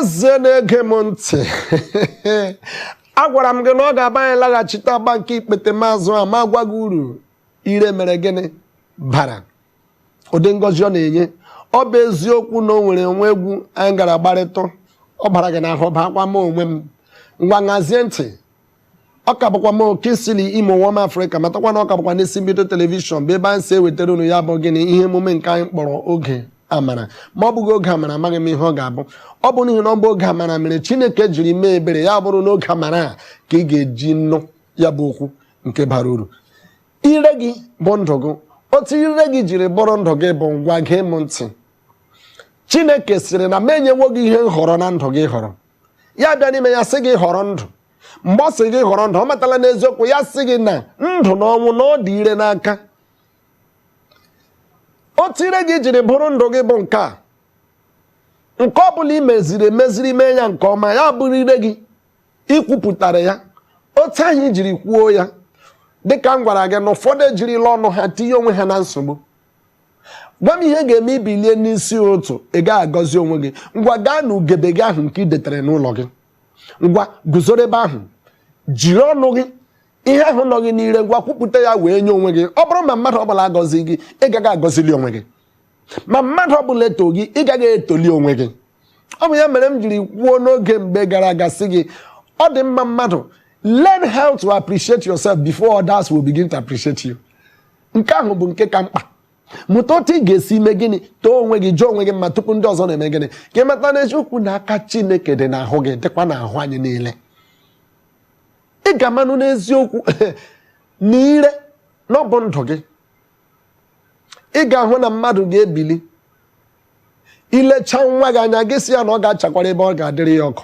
Eze na-ege m ntị, agwara m gị na ọ ga-aba anyị laghachite agba nke ikpete maazụ a ma gwa gị uru ire mere gịnị bara, ụdị ngọzi ọ na-enye. Ọ bụ eziokwu na o nwere onwe egwu anyị gara gbarịtụ, ọ bara gị n'ahụ, bakwa m onwe m. Ngwa, ṅazie ntị. Ọ ka bụkwa m Kingsley Imo Warm Africa. Matakwa na ọ ka bụkwa n'isi mbido television bụ ebe anyị si ewetara unu ya bụ gịnị, ihe emume nke anyị kpọrọ Oge Amara. Ma ọ bụghị Oge Amara, amaghị m ihe ọ ga-abụ. Ọ bụ n'ihi na ọ bụ Oge Amara mere Chineke jiri mee ebere ya bụrụ n'oge amara a ka ị ga-eji nụ ya bụ okwu nke bara uru. Ire gị bụ ndụ gị. Otu ire gị jiri bụrụ ndụ gị bụ, ngwa, gee m ntị, Chineke sịrị na m enyewo gị ihe nhọrọ na ndụ gị. Họrọ ya, bịa n'ime ya, sị gị họrọ ndụ. Mgbe ọ sị gị họrọ ndụ, ọ matala n'eziokwu ya sị gị na ndụ na ọnwụ na ọ dị ire n'aka. Otu ire gị jiri bụrụ ndụ gị bụ nke a: nke ọ bụla ị meziri emeziri, mee ya nke ọma, ya bụrụ ire gị ikwupụtara ya, otu ahụ i jiri kwuo ya. Dịka m gwara gị na ụfọdụ ejirila ọnụ ha tinye onwe ha na nsogbu. Gwa m ihe ga-eme ibilie n'isi ụtụ, ị gaghị agọzi onwe gị. Ngwa, gaa na ugebe gị ahụ nke ị detere n'ụlọ gị. Ngwa, guzoro ebe ahụ, jiri ọnụ gị, ihe ahụ nọ gị n'ire, ngwa, kwupụta ya wee nye onwe gị. Ọ bụrụ ma mmadụ ọbụla agọzi gị, ị gaghị agọzili onwe gị. Ma mmadụ ọbụla eto gị, ị gaghị etoli onwe gị. Ọ bụ ya mere m jiri kwuo n'oge mgbe gara aga sị gị, ọ dị mma mmadụ learn how to appreciate yourself before others will begin to appreciate you. Nke ahụ bụ nke ka mkpa. Mụta otu ị ga-esi mee gịnị, too onwe gị, jụọ onwe gị mma tupu ndị ọzọ na-eme gịnị, ka ị mata n'eziokwu na aka Chineke dị n'ahụ gị, dịkwa n'ahụ anyị niile. Ị ga-amanụ n'eziokwu na ire na ọ bụ ndụ gị. Ị ga-ahụ na mmadụ ga-ebili ilecha nwa gị anya, gị sị ya na ọ ga-achakwara ebe ọ ga-adịrị ya ọkụ.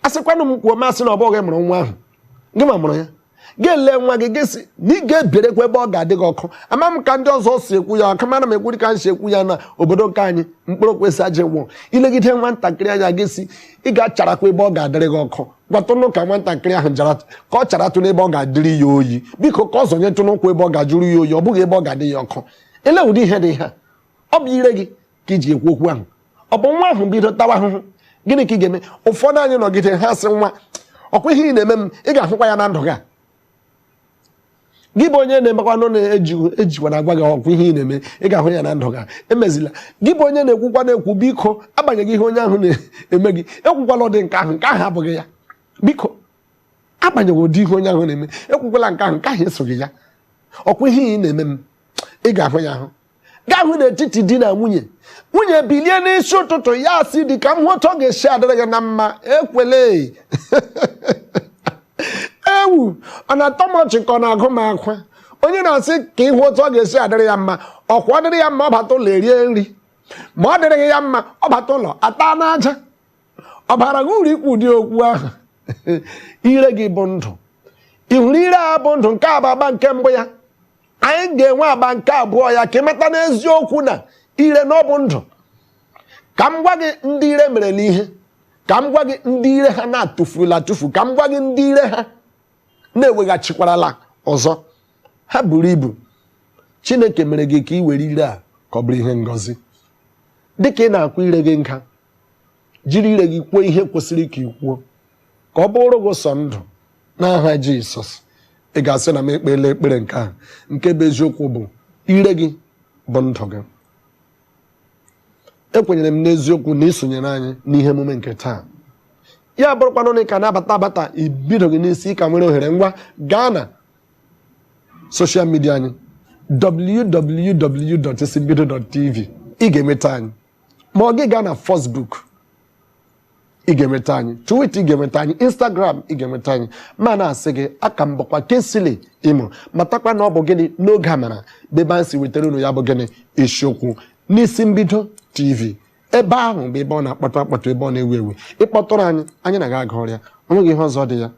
A sịkwanụ m kwuo, masị na ọ bụghị mụrụ nwa ahụ, gị ma mụrụ ya. Ga-ele nwa gị, gị sị na ị ga-eberekwa ebe ọ ga-adị gị ọkụ. Ama m ka ndị ọzọ si ekwu ya, aka mara m ekwu ka m si ekwu ya na obodo nke anyị. Mkpụrụ kwesị aja nwụọ. Ilegide nwatakịrị anya, gị si ị ga-acharakwa ebe ọ ga-adịrị gị ọkụ. Gwatụnụ ka nwatakịrị ahụ jara ka ọ charatụ n'ebe ọ ga-adịrị ya oyi. Biko, ka ọ zọnyetụ n'ụkwụ ebe ọ ga-ajụrụ ya oyi, ọ bụghị ebe ọ ga-adị ya ọkụ. Ele ụdị ihe dị ihe a? Ọ bụ ire gị ka iji ekwu okwu ahụ. Ọ bụ nwa ahụ bido tawa ahụhụ, gịnị ka ị ga-eme? Ụfọdụ anyị nọgide ha sị nwa, ọkwa ihe ị na-eme m, ị ga-ahụkwa ya na ndụ gị a. Gị bụ onye na-emekwanụ na-eji ejikwana agwa gị, ọkwa ihe ị na-eme, ị ga-ahụ ya na ndụ gị a. Emezila. Gị bụ onye na-ekwukwa na-ekwu, biko, agbanyeghị ihe onye ahụ na-eme gị, ekwukwala ụdị nke ahụ. Nke ahụ abụghị ya. Biko, agbanyeghị ụdị ihe onye ahụ na-eme, ekwukwala nke ahụ. Nke ahụ esoghị ya. Ọkwa ihe ị na-eme m, ị ga-ahụ ya ahụ. Gaa hụ n'etiti di na nwunye, nwunye bilie n'isi ụtụtụ, ya asị dị ka m hụ otu ọ ga-esi adịrị gị na mma. Ekwele ewu, ọ na-atọ m ọchị ka ọ na-agụ m akwa. Onye na-asị ka ịhụ otu ọ ga-esi adịrị ya mma, ọkwa ọ dịrị ya mma, ọ bata ụlọ erie nri. Ma ọ dịrịghị ya mma, ọ bata ụlọ ata n'aja. Ọ bara gị uru ikwu ụdị okwu ahụ? Ire gị bụ ndụ. Ị hụrụ ire a bụ ndụ. Nke a bụ agba nke mbụ ya. Anyị ga-enwe agba nke abụọ ya, ka ị mata n'eziokwu na ire na ọ bụ ndụ. Ka m gwa gị ndị ire merela ihe, ka m gwa gị ndị ire ha na-atụfurula atụfu, ka m gwa gị ndị ire ha na-eweghachikwarala ọzọ. Ha buru ibu. Chineke mere gị ka ị were ire a ka ọ bụrụ ihe ngọzi. Dịka ị na-akwụ ire gị nka, jiri ire gị kwuo ihe kwesịrị ka ị kwuo, ka ọ bụrụ gị sọ ndụ n'aha Jizọs. Ị ga-asị na m ekpela ekpere nke ahụ. Nke bụ eziokwu bụ ire gị bụ ndụ gị. Ekwenyere m n'eziokwu na isonyere anyị n'ihe emume nke taa, ya bụrụkwanụ na ị ka na-abata abata, ibidoghị n'isi, ka nwere ohere. Ngwa, gaa na social media anyị, www.isimbido.tv, ị ga-enweta anyị. Ma ọ gị gaa na Facebook, ị ga-enweta anyị. Twitter, ị ga-enweta anyị. Instagram, ị ga-enweta anyị. Ma na-asị gị, aka m bụkwa Kingsley Imo. Matakwa na ọ bụ gịnị, n'oge amara bụ ebe anyị si wetara unu ya bụ gịnị, isiokwu n'isi mbido TV. Ebe ahụ bụ ebe ọ na-akpọtụ akpọtụ, ebe ọ na-ewu ewu. Ịkpọtụrụ anyị, anyị na-aga aga ọrịa. Onweghị ihe ọzọ dị ya.